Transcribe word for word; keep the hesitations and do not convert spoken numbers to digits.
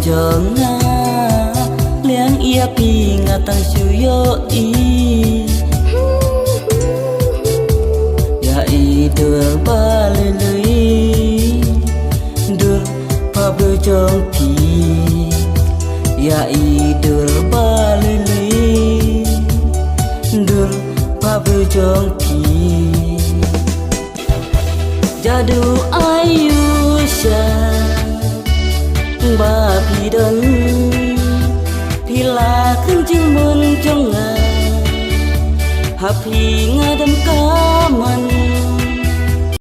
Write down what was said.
jong nga, liang ïa phi nga tang shu ïohi. Ïa i dur ba lui lui, dur pha briew jong phi. Ïa i dur ba lui lui, dur pha briew jong phi. Jadu aiu sha ba phi don, phi la kren jingmut jong nga. Ha phi nga dang ka mon,